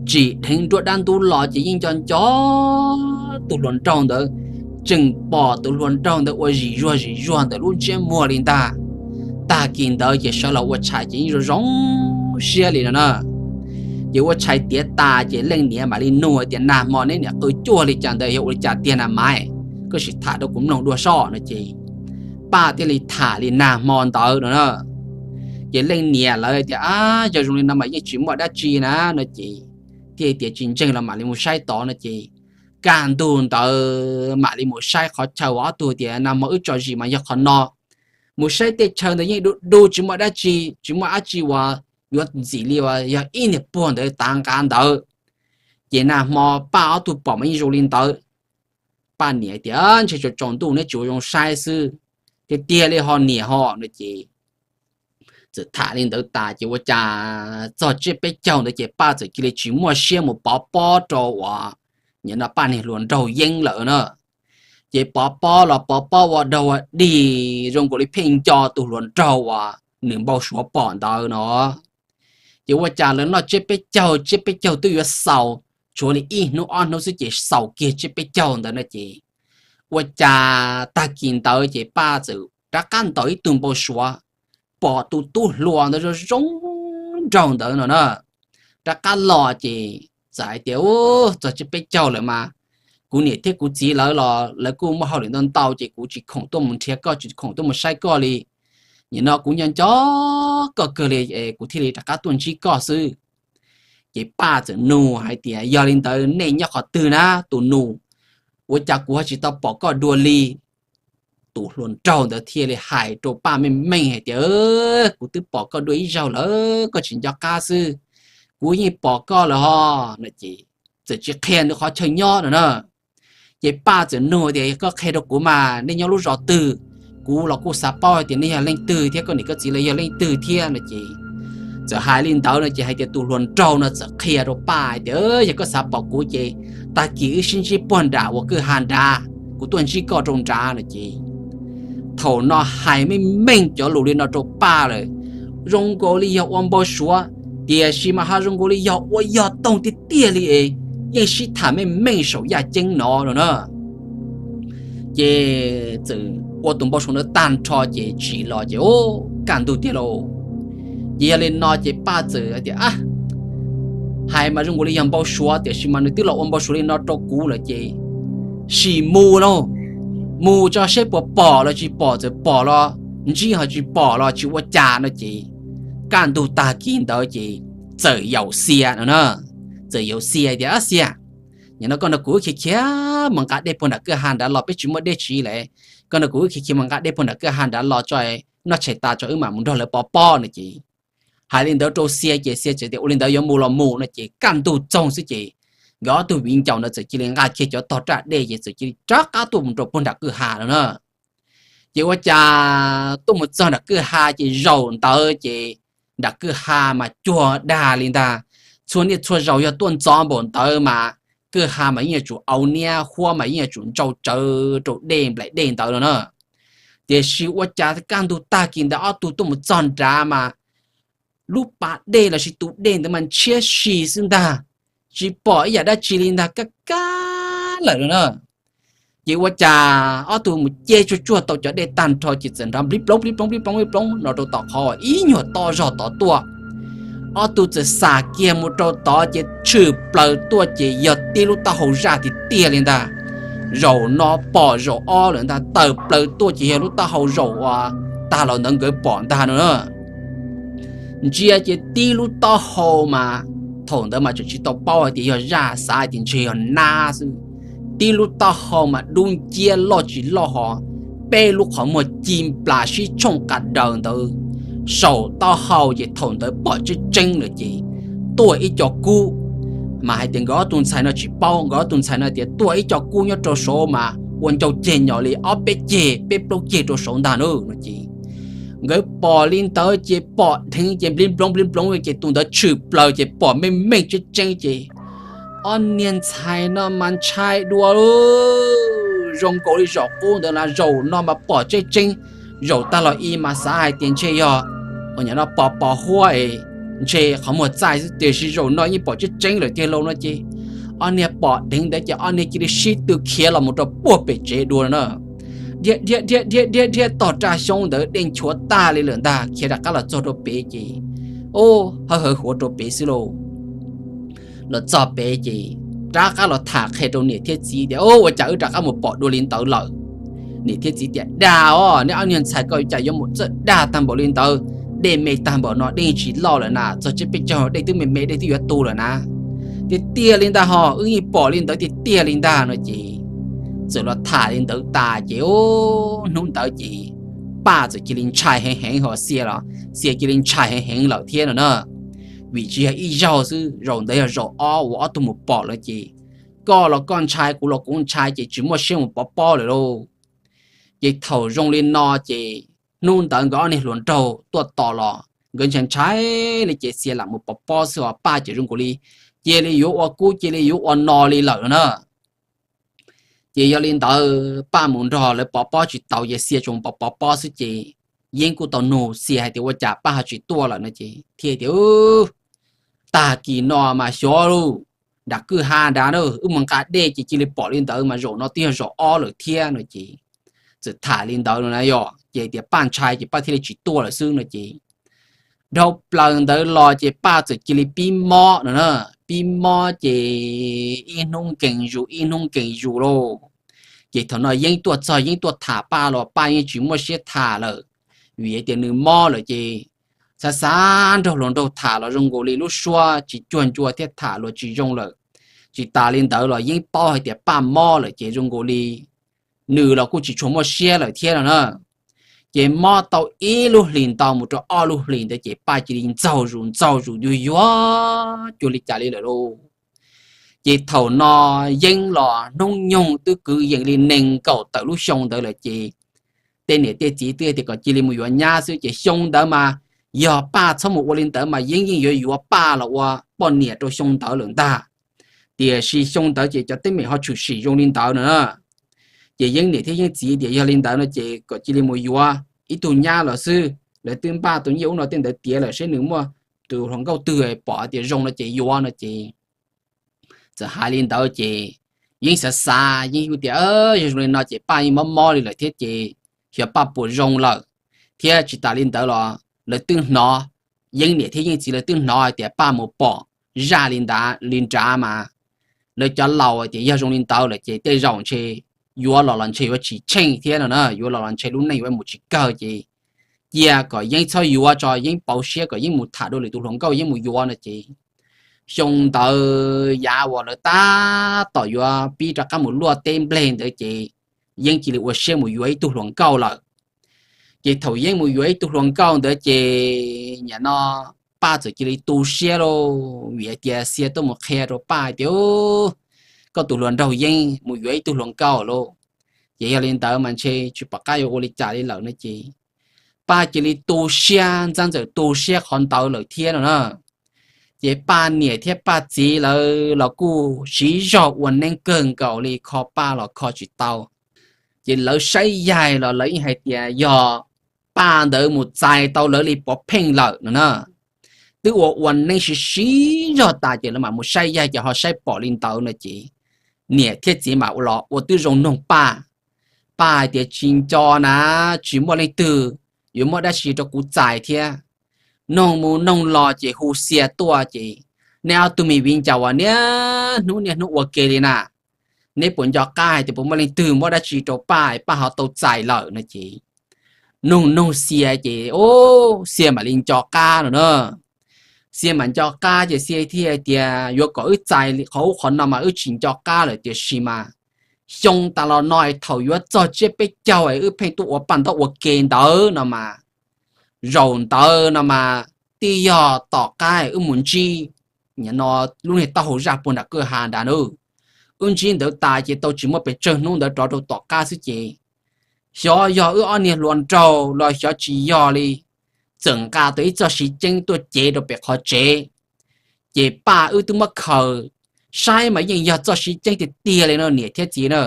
Tsim dheev nruab dab ntub los ces yeej nco nco tus hluas nraug ntawd, tseem pom tus hluas nraug ntawd ua zim zuag zim zuag ntawm lub ntsiab muag li ntag. Tag kis ntawd ces sawv los ua tshais ces yeej zoo zoo siab li no na. Ces ua tshais tiav tas ces leej niam mam li nug tias, Nag hmo neb niam qw cuag li cas ntawd yog ua li cas tiag na Maiv? Koj sim tham rau kuv mloog dua sob no ces Paj thiaj li tham li nag hmo ntawd no na. Ces leej niam lawv tias, Ab, yog zoo li no mas yeej tsis muaj dab tsi na no ces thiaj tias tsis ntseeg los mam li mus saib tod no ces kaj ntug ntawd mam li mus saib qhov chaw uas ob tug tias nag hmo wb tso zis mas yog qhov no. Mus saib tej chaw ntawd yeej du du tsis muaj dab tsi, tsis muaj dab tsi uas yuav ntxim li uas yog ib niag puag ntawd tav nqa ntawd. Ces nag hmo Paj ob tug pom mas yeej zoo li ntawd. Paj niam tias, Ntshe tsaus tsaus ntuj neb tsis ua zoo saib xwb, tiag tiag li ho niam ho no ces txawm tham li ntawd tas ces ua cas txog tsiab peb caug ntawd ces Paj txawm cia li tsis muaj siab mus pov pob rau uas nim no Paj niag hluas nraug Yeeb lawm na. Ces pov pob los pov pob ua dog ua dig zoo nkaus li pheej nco tus hluas nraug uas nws npau suav pom ntawd no. Ces ua cas lawv noj tsiab peb caug, tsiab peb caug twb yuav xaus, tshuav li ib hnub ob hnub xwb ces xaus kiag tsiab peb caug ntawd no ces ua cas tag kis ntawd ces Paj txawm rov qab ntaus ib tug npau suav, pom tus tub hluas ntawd zoo zoo nraug ntawd no na. Rov qab los ces txawm hais tias, Ub, txog tsiab peb caug lawm mas kuv niam thiab kuv txiv lawv los lawv kuj muaj hauj lwm ntau ntau ces kuv tsis khoom tuaj mus nrhiav koj, tsis khoom tuaj mus saib koj li. Nim no kuv nco nco koj kawg li, kuv thiaj li rov qab tuaj ntsib koj xwb. Ces Paj txawm nug hais tias, Yog li ntawd nej nyob qhov twg na tus nus? Ua cas kuv ho tsis tau pom koj dua li? Tus hluas nraug ntawd thiaj li hais rau Paj meej meej hais tias, Kuv twb pom koj dua ib zaug lawm, koj tsis nco qab xwb. Kuv yeej pom koj lawm ho no ces txawm tsis qhia nws qhov chaw nyob no na. Ces Paj txawm nug tias, Koj qhia rau kuv mas nej nyob lub zos twg? Kuv los kuj xav paub hais tias nej yog leej twg thiab koj niam koj txiv lawv yog leej twg thiab no ces txawm hais li ntawd no ces hais tias tus hluas nraug no txawm qhia rau Paj hais tias, Yog koj xav pom kuv ces tag kis wb sib ntsib puag nram uas kwj ha nrad, kuv tuaj ntsib koj rau nrad no ces thaum no hais meej meej cov lus li no rau Paj lawm, zoo nkaus li yog ua npau suav, tiam sis mas ho zoo nkaus li yog ua yog toog tiag tiag li es yeej sib tham meej meej saum yaj ceeb no no na. Ces txawm ua tus npau suav ntawd tag nrho ces tsim los ces ua kaj ntug tiag lauj. Ces yog li no ces Paj txawm tias, hais mas zoo nkaus li yog npau suav tiam sis mas nws twb los ua npau suav li no rau kuv lawm ces sim mus lauj, mus tso seb puas pom los tsis pom, txawm pom los ntsib, ho tsis pom los tsis ua cas no ces kaj ntug tag kis ntawd ces txawm yaum Xia no na. Txawm yaum Xia tias, Xia, nim no koj nrog kuv wb khiav khiav mus nqa dej puag nram kwj ha nrad los, peb tsis muaj dej tsiv lawm, koj nrog kuv wb khiav khiav mus nqa dej puag nram kwj ha nrad los tso, noj tshais tas tso wb mam mus nrog lawv pov pob no ces hais li ntawd rau Xia ces Xia txawm tias ua li ntawd yuav mus los mus no ces kaj ntug txoog xwb ces nkawd ob tug viv ncaus ntawd txawm cia li nqa kiag cov tog raj dej ces txawm cia li rov qab tuaj mus rau puag nram kwj ha no na. Ces ua cas tuaj mus txog nram kwj ha ces zaum ntawd ces nram kwj ha mas cuag dag li ntag. Txhua niaj txhua zaus yog tuaj ntxov npaum ntawd mas kwj ha mas yeej yuav tsum au niab, huab mas yeej yuav tsum ntsau tsawv rau dej nplaim dej ntawd no na. Tiam sis ua cas kaj ntug tag kis ntawd ob tug tuaj mus txog nrad mas lub pas dej lossis tus dej ntawd mas ntshiab si xwb ntag, tsis pom ib yam dab tsi li ntag, kaj kab lawm no na. Ces ua cas ob tug mus ce tsuag tsuag tau cov dej tag nrho ces txawm nrov nplib ploov nplib ploov nplib ploov nplib ploov no rau tom qhov ua ib nyuag tob zog tod tuaj. Ob tug txawm xam kiag mus rau tod ces tshwm plaws tuaj ces yog tib lub taub hau zaj tiag tiag li ntag. Zaum no pom zaum ob lawm ntag, tawm plaws tuaj ces yog lub taub hau zaum uas tag los ntawd nkawd pom ntag no na. Ntsia ces tib lub taub hau mas thaum ntawd mas tseem tsis tau paub hais tias yog zaj, xav hais tias ntshe yog nab xwb. Tib lub taub hau mas dub nciab loj tsis loj ho, peb lub qhov muag ci nplas sib tshooj qas daws ntawd. Saum taub hau ces thaum ntawd pom tseeb tseeb lawm ces tuaj ib co kub. Mas hais tias nkawd ob tug ntxhais no tsis paub, nkawd ob tug ntxhais no tias tuaj ib co kub nyob rau saud mas ua ncau ceg nyom li ob peb ceg peb plaub ceg rau saud ntag na no ces nkawd pom li ntawd ces pom dheev ces nplib nploov nplib nploov ces tus ntawd tshwm plaws ces pom meej meej tseeb tseeb ces ob niag ntxhais no mas ntshai dua, zoo nkaus li zaum qub ntawd na, zaum no mas pom tseeb tseeb. Zaum tag los i mas xav hais tias ntshe yog ua nyom no pos pos huab es ntshe qhov muag txaij xwb, tiam sis zaum no yeej pom tseeb tseeb lawm tiag lauj no ces ob niag pom dheev ntawd ces ob niag cia li sib tw khiav los mus rau puag pem tsev dua no na. Dhia dhia dhia dhia dhia dhia tog raj xyoob ntawd dej nchuav tag li lawm ntag, khiav rov qab los txog rau pem ces, o, hawv hawv huav rau pem xwb lauj. Los txog pem ces rov qab los tham qhia rau niam thiab txiv tias, o, ua cas wb rov qab mus pom dua li ntawd lawm. Niam thiab txiv tias, dag os, neb ob niag ntxhais koj cas yuav mus txawj dag tag npaum li ntawd. Dej me tag npaum no dej tsis loj lawm na, txog tsiab peb caug dej twb me me, dej twb yuav tu lawm na. Tiag tiag li ntag hos, wb yeej pom li ntawd tiag tiag li ntag no ces txawm los tham li ntawd tas ces, o, hnub ntawd ces Paj txawm cia li ntshai heev heev hos Xia los Xia cia li ntshai heev heev lawm thiab no na. Vim tsis yog ib zaug xwb, zaum ntawd yog zaum ob uas ob tug mus pom lawm ces koj los koj ntshai, kuv los kuv ntshai ces tsis muaj siab mus pov pob lawm lauj. Ces thaum zoo li no ces hnub ntawd nkawd ob niag hluas nraug tuaj tos los nkawd ntshai ntshai li ces Xia lam mus pov pob xwb os, Paj ces zoo nkaus li cia li yuav ua kub cia li yuav ua no li lawm no na. Ces yog li ntawd Paj mus nrog lawv pov pob tsis tau ces Xia tsuas pov pov pob xwb ces Yeeb kuj tau nug Xia hais tias ua cas Paj ho tsis tuaj lawm no ces thiaj tias, tag kis no mas xyov lauj, nram kwj ha nrad na wb mus nqa dej ces cia li pom li ntawd mas zaum no twb yog zaum ob lawm thiab no ces txawm tham li ntawd no na yog ces tias Paj ntshai ces Paj thiaj li tsis tuaj lawm xwb no ces dhau plaws ntawd los ces Paj txawm cia li pib mob no na. Pib mob ces ib hnub nkees zus ib hnub nkees zus lauj. Ces thaum no Yeeb tuaj txog Yeeb tuaj tham Paj los Paj yeej tsis muaj siab tham lawm, vim tias nws mob lawm ces xav xav nrog hluas nraug tham los zoo nkaus li lub suab tsis cuag ncua thiab tham luag tsis zoo lawm. Tsis tas li ntawd los Yeeb paub hais tias Paj mob lawm ces zoo nkaus li nws los kuj tsis tshua muaj siab lawm thiab no na. Ces mob tau ib lub hlis ntau mus rau ob lub hlis ntawd ces Paj cia li ntxaug zus ntxaug zus yuag yuag cuag li cas li lawm lauj. Ces thaum no Yeeb los hnub nyoog twb kwv yees li nees nkaum tawm lub xyoo ntawd lawm ces tej niam tej txiv twb tias kom cia li mus yuav nyab xwb ces xyoo ntawd mas yog Paj txhob mus ua li ntawd mas Yeeb yeej yuav yuav Paj los ua poj niam rau xyoo ntawd lawm ntag. Tiam sis xyoo ntawd ces cov teeb meem ho tshwm sim zoo li ntawd no na. Ces Yeeb niam thiab Yeeb txiv tias yog li ntawd no ces kom cia li mus yuav ib tug nyab los xwb, lawv twb npaj tus nyiaj ub no tej ntawd tiav lawm, saib nws muaj tus hluas nkauj twg pom tias zoo no ces yuav no ces txawm hais li ntawd ces Yeeb xav xav, Yeeb kuj tias yog zoo li no ces Paj yeej mob mob li lawm thiab ces xyov Paj puas zoo lawm. Thiab tsis tas li ntawd los lawv twb hnov, Yeeb niam thiab Yeeb txiv lawv twb hnov hais tias Paj mus pom zaj li ntawd li nrad mas lawv cov laus tias yog zoo li ntawd lawm ces tej zaum ntshe yuav los los ntshe yuav tsis tsheej thiab no na, yuav los los ntshe lub neej yuav mus tsis kawg ces cia kom Yeeb txhob yuav tso, Yeeb pauv siab kom Yeeb mus tham dua lwm tus hluas nkauj Yeeb mus yuav no ces xyoo ntawd yav uas lawv tab tom yuav pib rov qab mus luaj teb nplej ntawd ces Yeeb cia li ua siab mus yuav ib tug hluas nkauj lawm. Ces thaum Yeeb mus yuav ib tug hluas nkauj ntawd ces nim no Paj txawm cia li tu siab lauj, vim hais tias Xia tuaj mus qhia rau Paj hais tias koj tus hluas nraug Yeeb mus yuav ib tug hluas nkauj lauj. Ces yog li ntawd mas ntshe tsis pom qab yuav ua li cas li lawm no ces Paj cia li tu siab, ntxab ntxawm tu siab qhov ntawd lawm thiab no na. Ces Paj niam thiab Paj txiv lawv los kuj siv zog ua neeb kawg nkaus li, kho Paj los kho tsis tau. Ces lawv saib yaig los lawv yeej hais tias yog Paj ntawd mus txais tau lawv li pov pheej lawm no na. Twb ua ua neeb siv siv zog tas ces lawv mam mus saib yaig ces ho saib pom li ntawd no ces niam thiab txiv mam los ua tib zoo noog Paj. Paj hais tias tsis nco na, tsis muaj leej twg yuav muab dab tsi rau kuv txais thiab. Noog mus noog los ces hu Xia tuaj ces nej ob tug me viv ncaus uas niaj hnub niaj hnub ua ke li na, neb puas nco qab hais tias puas muaj leej twg muab dab tsi rau Paj Paj ho tau txais lawm no ces noog noog Xia ces Xia mam li nco qab no na. Xia mam nco qab ces Xia thiaj hais tias yuav kom wb txais li qhov ub qhov no mas wb tsis nco qab lawm tiam sis mas xyoo tas los no es thaum yuav txog tsiab peb caug es wb pheej tuaj ua paj ntaub ua ke ntawd no mas, zaum ntawd no mas twb yog tom qab wb mus ntsib, no lub niag taub hau zaj puag nram kwj ha nrad na. Wb ntsib ntawd tas ces tau tsis muaj pes tsawg hnub ntawd rov rau tom qab xwb ces xyov yog wb ob niag hluas nraug los xyov tsis yog li, txawm nqa tau ib txoj siv ceeb tuaj cev rau pem qhov tsev. Ces Paj wb twb muab khaws saib mas yeej yog txoj siv ceeb tiag tiag li no niam thiab txiv na.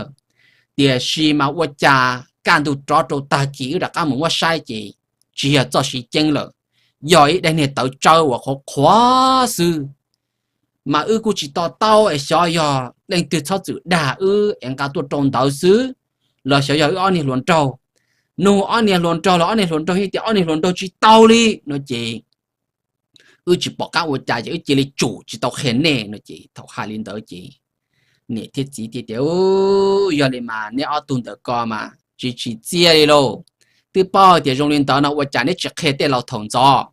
Tiam sis mas ua cas kaj ntug rov rau tag kis wb rov qab mus muab saib ces tsis yog txoj siv ceeb lawm, yog ib daim niag tawv tsawb uas qhuav qhuav xwb. Mas wb kuj tsis to taub es xyov yog leej twg txhob txwm dag wb es nqa tuaj rau ntawd xwb, los xyov yog wb ob niag hluas nraug. Nug ob niag hluas nraug los ob niag hluas nraug yeej tias ob niag hluas nraug tsis tau li no ces wb tsis pom qab ua cas ces wb cia li tsum tsis tau qhia nej no ces thaum hais li ntawd ces niam thiab txiv thiaj tias yog li mas neb ob tug ntawm ko mas tsis tsim txiaj li lauj. Twb paub tias zoo li ntawd no ua cas neb tsis qhia tej laus thaum ntxov?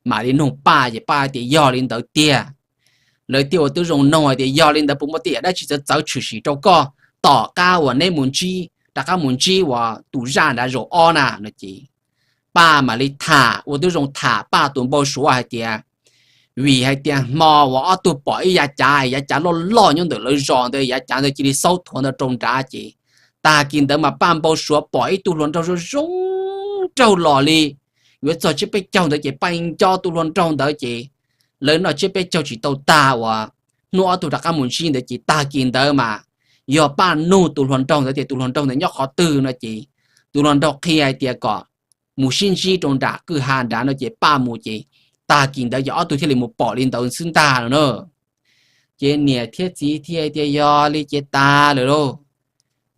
Mam li nug Paj ces Paj tias yog li ntawd tiag. Lawv thiaj ua tib zoo nug hais tias yog li ntawd puas muaj tej yam dab tsi txawv txawv tshwm sim rau koj tom qab uas neb mus ntsib, rov qab mus ntsib uas tus zaj nrad zaum ob na no ces Paj mam li tham, ua tib zoo tham Paj tus npau suav hais tias vim hais tias hmo uas ob tug pom ib yav cav, yav cav loj loj nyob ntawm lawv zos ntawd, yav cav ntawd cia li xaub thuav ntawd rau nrad ces tag kis ntawd mas Paj npau suav pom ib tug hluas nraug zoo zoo nraug los li yuav txog tsiab peb caug ntawd ces Paj nco tus hluas nraug ntawd ces lawv noj tsiab peb caug tsis tau tag uas hnub ob tug rov qab mus ntsib ntawd ces tag kis ntawd mas yog Paj nug tus hluas nraug ntawd tias tus hluas nraug ntawd nyob qhov twg no ces tus hluas nraug qhia hais tias kom mus sib ntsib rau nram kwj ha nrad no ces Paj mus ces tag kis ntawd ces ob tug thiaj li mus pom li ntawd xwb ntag no na. Ces niam thiab txiv thiaj tias yog li ces tas lawm lauj.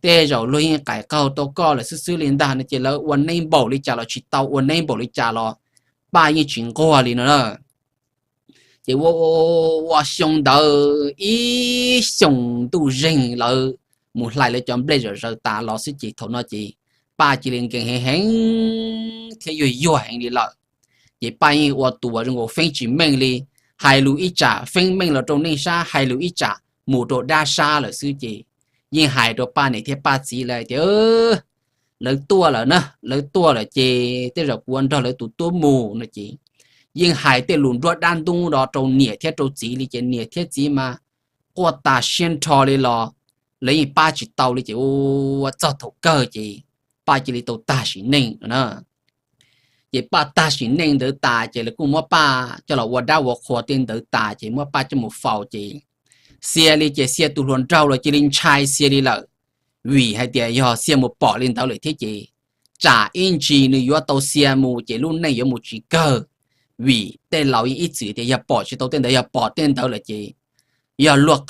Tej zaum luag yeej qaim qaug rau koj lawm xwb xwb li ntag no ces lawv ua neeb npaum li cas los tsis tau, ua neeb npaum li cas los Paj yeej tsis nquag li no na. Ces ua ua xyoo ntawd ib xyoos ntuj zeeg lawv mus hlais lawv cov nplej zom zaws tas los xwb ces thaum no ces Paj cia li nkees heev heev thiab yuag yuag heev li lawm. Ces Paj yeej ua tus zoo nkaus feeb tsis meej li, hais lus ib tsam feeb meej los rau neej sab, hais lus ib tsam mus rau dab sab lawm xwb ces yeej hais rau Paj niam thiab Paj txiv lawv tias lawv tuaj lawm na, lawv tuaj lawm ces tej zaum kuv ua nrog lawv tus tub mus no ces yeej hais tej lus nruab dab ntub no rau niam thiab rau txiv li ces niam thiab txiv mas quaj tas siab nrho li los lawv yeej pab tsis tau li ces ua txog thaum kawg ces Paj cia li tau tag sim neej no na. Ces Paj tag sim neej ntawd tas ces lawv kuj muab Paj coj los ua dab ua qhua tej ntawd tas ces muab Paj coj mus faus ces Xia li ces Xia tus hluas nraug los cia li ntshai Xia li lawm. Vim hais tias yog Xia mus pom li ntawd lawm thiab ces tsam ib ntsis nws yuav tau Xia mus ces lub neej yuav mus tsis kawg. Vim tej laus yeej ib txwm tias yog pom tsis tau tej ntawd, yog pom tej ntawd lawm ces yog luag,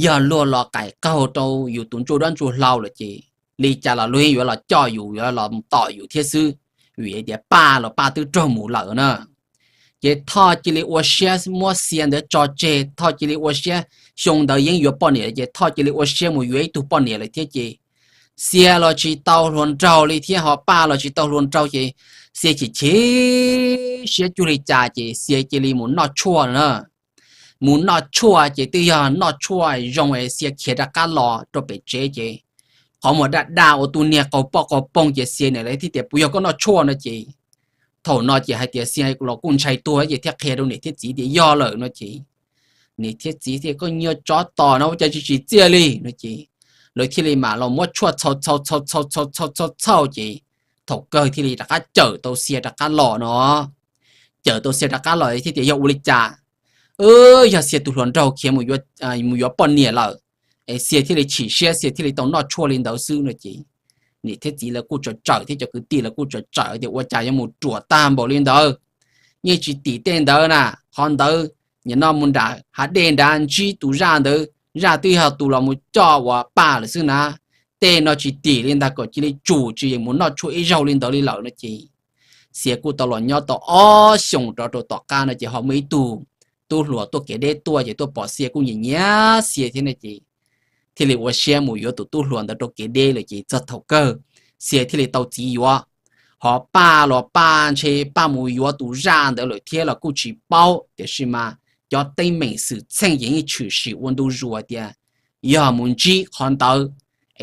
yog luag los qaim qaug rau yus tus ntsuj duab ntsuj hlauv lawm ces li cas los luag yeej yuav los coj yus, yuav los tom yus thiab xwb. Vim hais tias Paj los Paj twb raug mus lawm na. Ces Thoj cia li ua siab muab Xia ntawd tso tseg, Thoj cia li ua siab, xyoo ntawd yeej yuav poj niam ces Thoj cia li ua siab mus yuav ib tug poj niam lawm thiab ces Xia los tsis tau hluas nraug li thiab ho Paj los tsis tau hluas nraug ces Xia chim chim siab cuag li cas ces Xia cia li mus noj tshuaj na. Mus noj tshuaj ces twb yog noj tshuaj zoo es Xia khiav rov qab los rau pem tsev ces qhov muag daj daj ua tus niag qaug poj qaug poog ces Xia niam lawv thiaj tias puas yog koj noj tshuaj no ces thaum no ces hais tias Xia los kuj ntshai tuag ces thiaj qhia rau niam thiab txiv tias yog lawm no ces niam thiab txiv tias koj niag tsov tom no ua cas tsis tsim txiaj li no ces lawv thiaj li mam los muab tshuaj txhau txhau txhau txhau txhau txhau txhau ces thaum kawg thiaj li rov qab cawm tau Xia rov qab los no. Cawm tau Xia rov qab los thiaj tias yog ua li cas, yog Xia tus hluas nraug khiav mus yuav poj niam lawm es Xia thiaj li chim siab, Xia thiaj li tau noj tshuaj li ntawd xwb no ces niam thiab txiv lawv kuj tsawm tsawm thiab cov kwv tij lawv kuj tsawm tsawm tias ua cas yuav mus ruam tag npaum li ntawd. Yeej tsis tim tej ntawd na, qhov ntawd nim no mus nram hav dej nrad ntsib tus zaj ntawd, zaj twb yog tus los mus coj uas Paj lawm xwb na. Tej no tsis tim li ntag, kom cia li tsum tsis yeem mus noj tshuaj ib zaug li ntawd li lawm no ces Xia kuj tau los nyob tau ob xyoos rov rau tom qab no ces ho muaj ib tug tub hluas tuaj kev deb tuaj ces tuaj pom Xia kuj nyiam nyiam Xia thiab no ces thiaj li ua siab mus yuav tus tub hluas ntawd rau kev deb lawm ces txog thaum kawg Xia thiaj li tau txiv yuav. Ho Paj los Paj ntshe Paj mus yuav tus zaj ntawd lawm thiab los kuj tsis paub, tiam sis mas cov teeb meem xwm txheej ces yeej tshwm sim ua ntu zus tias yog mus ntsib qhov ntawd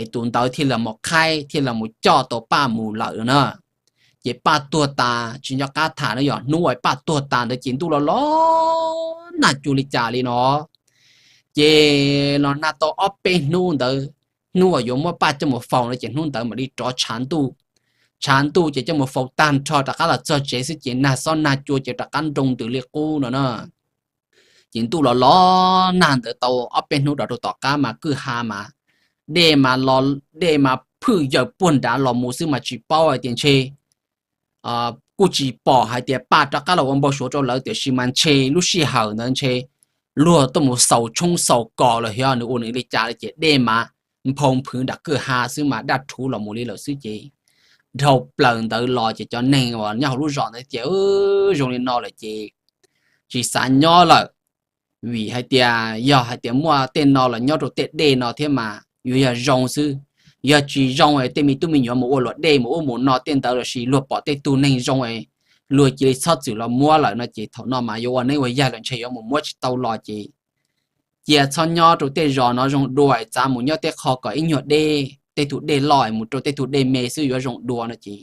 es tus ntawd thiaj li mus qhaib thiaj li mus coj tau Paj mus lawm na. Ces Paj tuag tas tsis nco qab tham no, yog hnub uas Paj tuag tas ntawd ces ntuj los los nag cuag li cas li no. Ces los nag tau ob peb hnub ntawd, hnub uas yuav muab Paj coj mus faus no ces hnub ntawd mam li rov tshav ntuj. Tshav ntuj ces coj mus faus tag nrho rov qab los txog tsev xwb ces nag xob nag cua ces rov qab nroo ntws li qub no na. Ces ntuj los los nag ntawd tau ob peb hnub rov rau tom qab mas kwj ha mas dej mas los, dej mas phwj yaws puag nrad los mus xwb mas tsis paub hais tias ntshe kuj tsis pom hais tias Paj rov qab los ua npau suav rau lawv, tiam sis mas ntshe lub sij hawm ntawd ntshe luag tuaj mus xaus tshoob xaus kos los yog nws ua nws li cas li ces dej mas nphau nphwv nram kwj ha xwb mas daj rhuv los mus li lawm xwb ces dhau plaws ntawd los ces cov neeg uas nyob hauv lub zos ntawd tias zoo li no lawm ces tsis xav nyob lawm. Vim hais tias yog hais tias muaj tej no los nyob rau tej dej no thiab mas yuav yog zoo xwb. Yog tsis zoo es tej me tub me nyuam mus ua luam dej mus ub mus no tej ntawd lossis luag pom tej tug neeg zoo es luag cia li txhob txwm los muab lawm no ces thaum no mas yuav ua neeb ua yaig los ntshe yuav mus muab tsis tau los ces cia txhob nyob rau tej zos no zoo dua es txav mus nyob tej qho kom ib nyuag deb, tej tug dej loj es mus rau tej tug dej me xwb yuav zoo dua no ces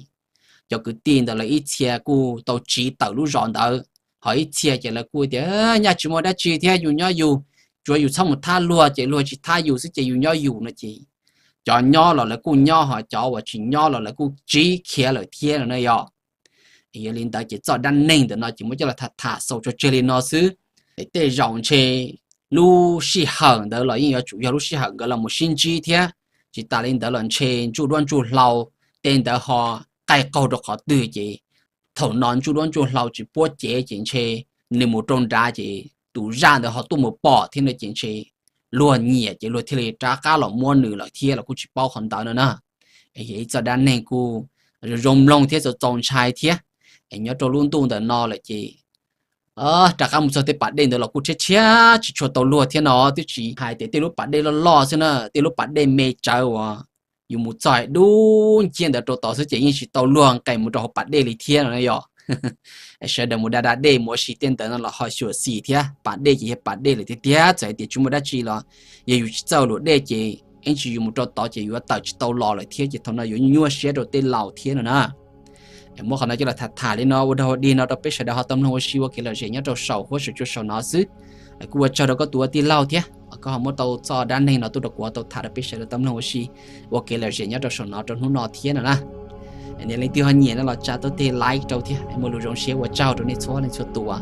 cov kwv tij ntawd lawv ib txhia kuj tau tsiv tawm lub zos ntawd, ho ib txhia ces lawv kuj tias nyaj tsis muaj dab tsi thiab, yus nyob yus, tsuav yus txhob mus thab luag ces luag tsis thab yus xwb ces yus nyob yus no ces cov nyob los lawv kuj nyob, ho cov uas tsis nyob los lawv kuj tsiv khiav lawm thiab no na yog. Yog li ntawd ces txoj dab neeg ntawm no ces muab coj los tham tham xaus tso tseg li no xwb. Tej zaum ntshe lub sij hawm ntawd los yeej yuav tsum yog lub sij hawm nkawd los mus sib ntsib thiab, tsis tas li ntawd los ntshe ntsuj duab ntsuj hlau tej ntawd ho qaij qaug rau qhov twg ces thaum no ntsuj duab ntsuj hlau tsis puab cev ces ntshe nws mus rau nrad ces tus zaj ntawd ho tuaj mus pom thiab no ces ntshe luag nyiam ces luag thiaj li rov qab los muab nws lawm thiab los kuj tsis paub qhov ntawd no na. Yog ib txoj dab neeg kuj zoo mloog thiab txaus txaus ntshai thiab. Es nyob rau lub ntuj ntawm no lawm ces rov qab mus txog tej pas dej ntawd los kuj tshiab tshiab tsis tshua tau luag thiab no, twb tsis hais tias tej lub pas dej loj loj xwb na, tej lub pas dej me tsawv uas yus mus txog dub nciab ntawd rau tod xwb ces yeej tsis tau luag nqes mus rau hauv pas dej li thiab no yog. Sawv daws mus da da dej mus ua si tej ntawd no los ho xyuam xim thiab, pas dej ces yog pas dej lawm tiag tiag, txawm hais tias tsis muaj dab tsi los yog yus tsis txawj luam dej ces ib ntsis yus mus rau tod ces yuav tawm tsis tau los lawm thiab ces thaum no yuav nyuaj siab rau tej laus thiab no na. Muab qhov no coj los tham tham li no ua dog ua dig no rau peb sawv daws ho tau mloog ua si ua kev lom zem nyob rau saum huab saum cua saum no xwb. Kuj ua tsaug rau koj tus ua tij laug thiab koj ho muab tau txoj dab neeg no tuaj rau kuv tau tham rau peb sawv daws tau mloog ua si ua kev lom zem nyob rau saum no rau hnub no thiab no na. Yog leej twg ho nyiam no los tsa tau tes like rau thiab, muaj lus zoo siab ua tsaug rau nej txhua leej txhua tus.